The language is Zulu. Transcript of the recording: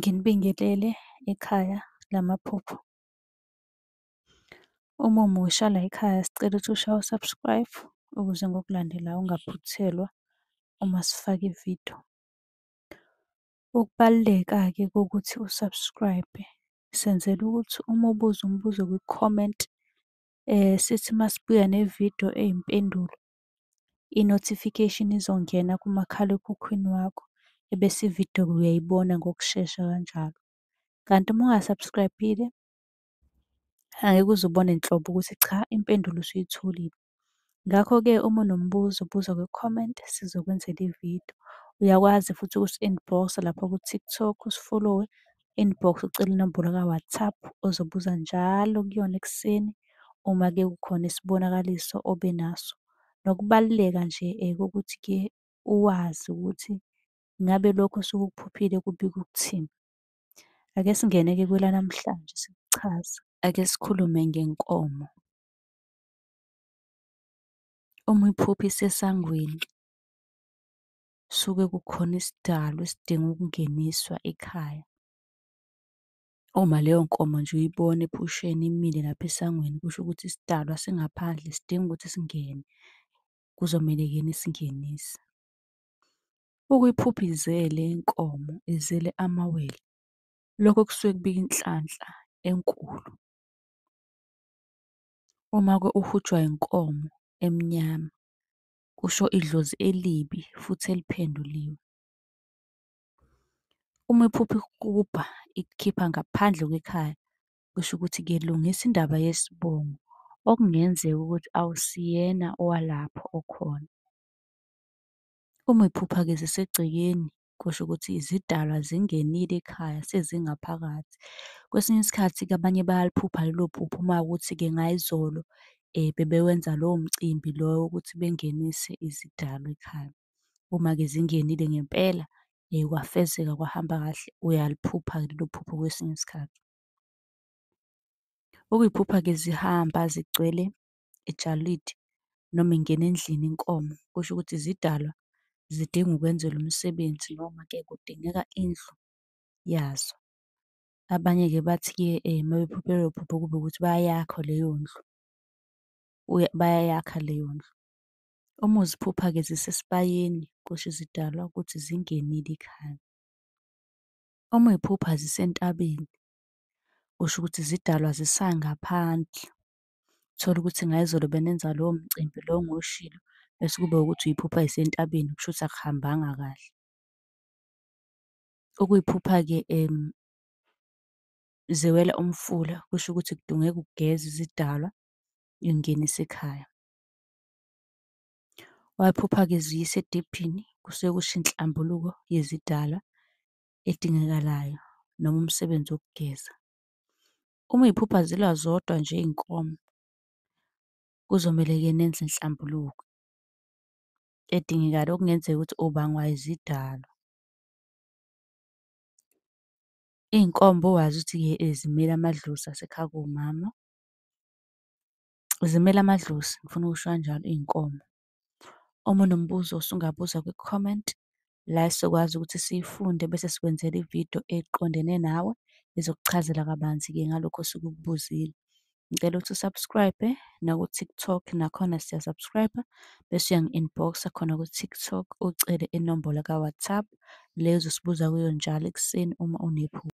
Nginibingelele ekhaya lamaphupho. Uma umusha layikhaya sicela ukuthi ushaye u-subscribe ukuze ngokulandelayo ungaphuthelwa uma sifaka ividiyo. Ukubaluleka-ke kokuthi u-subscribe-e, senzela ukuthi uma ubuza umbuzo kwi-comment, sithi uma sibuya nevidiyo eyimpendulo, i-notification izongena kumakhalekhukhwini wakho, ebese ividiyo-ke uyayibona ngokushesha kanjalo. Kanti uma unga-subscribe-ile, angeke uze ubone nhlobo ukuthi cha impendulo usuyitholile. Ngakho-ke uma unombuzo buza kwi-comment sizokwenzela ividiyo. Uyakwazi futhi ukusi-inbox-a lapha ku-TikTok usifolowe, inbox ucele inombolo ka-WhatsApp ozobuza njalo kuyona ekuseni uma-ke kukhona isibonakaliso obe naso. Nokubaluleka nje kokuthi-ke uwazi ukuthi ngabe lokhu osuke ukuphuphile kubika ukuthini. Ake singene-ke kwelanamhlanje sikuchaze. Ake sikhulume ngenkomo. Uma uyiphupha isesangweni, suke kukhona isidalwa esidinga ukungeniswa ekhaya. Uma leyo nkomo nje uyibona ephusheni imile lapha esangweni, kusho ukuthi isidalwa singaphandle sidinga ukuthi singene, kuzomele-ke nisingenise. Ukuyiphupha izele inkomo, izele amawele, lokho kusuke kubika inhlanhla enkulu. Uma-ke uhujwa inkomo emnyama, kusho idlozi elibi futhi eliphenduliwe. Uma uyiphupha ikuhubha ikukhipha ngaphandle kwekhaya, kusho ukuthi-ke lungisa indaba yesibongo, okungenzeka ukuthi awusiyena owalapho okhona. Uma uy'phupha-ke zisegcekeni, kusho ukuthi izidalwa zingenile ekhaya sezingaphakathi. Kwesinye isikhathi-ke abanye bayaliphupha lelo phupho uma kuwukuthi-ke ngayizolo bebewenza lowo mcimbi lowo wokuthi bengenise izidalwa ekhaya. Uma-ke zingenile ngempela kwafezeka kwahamba kahle, uyaliphupha-ke lelo phupho kwesinye isikhathi. Ukuy'phupha-ke zihamba zigcwele ijalidi, noma ingena endlini inkomo, kusho ukuthi izidalwa zidinga ukwenzelwa umsebenzi, noma-ke kudingeka indlu yazo. Abanye-ke bathi-ke uma bephuphe lelo phupho kube ukuthi bayayakha leyo ndlu, bayayakha leyo ndlu. Uma uziphupha-ke zisesibayeni, kusho izidalwa ukuthi zingenile ekhaya. Uma uy'phupha zisentabeni, kusho ukuthi izidalwa zisangaphandle. Uthole ukuthi ngayizolo benenza lowo mcimbi lo engiwushilo, bese kube ukuthi uy'phupha yisentabeni, kushuthi akuhambanga kahle. Ukuy'phupha-ke ziwela umfula, kusho ukuthi kudingeka ukugeza izidalwa, uy'ngenise ekhaya. Wayiphupha-ke ziyisa ediphini, kusuke kusho inhlambuluko yezidalwa edingekalayo, noma umsebenzi wokugeza. Uma uy'phupha zilwa zodwa nje iy'nkomo, kuzomele-ke nenze inhlambuluko edingekayo, okungenzeka ukuthi ubangwa izidalwa. Iy'nkomo ubowazi ukuthi-ke zimele amadlozi asekhaya komama, zimele amadlozi, ngifuna ukusho kanjalo iy'nkomo. Uma unombuzo usungabuza kwi-comment, la esizokwazi ukuthi siyifunde bese sikwenzela ividiyo eqondene nawe, ezokuchazela kabanzi-ke ngalokhu osuke ukubuzile. Ngicela ukuthi u-subscribe-e, naku-TikTok nakhona siya-subscribe-a, bese uyangi-inbox-a khona ku-TikTok ucele inombolo ka-WhatsApp, le ozosibuza kuyo njalo ekuseni uma unephupho.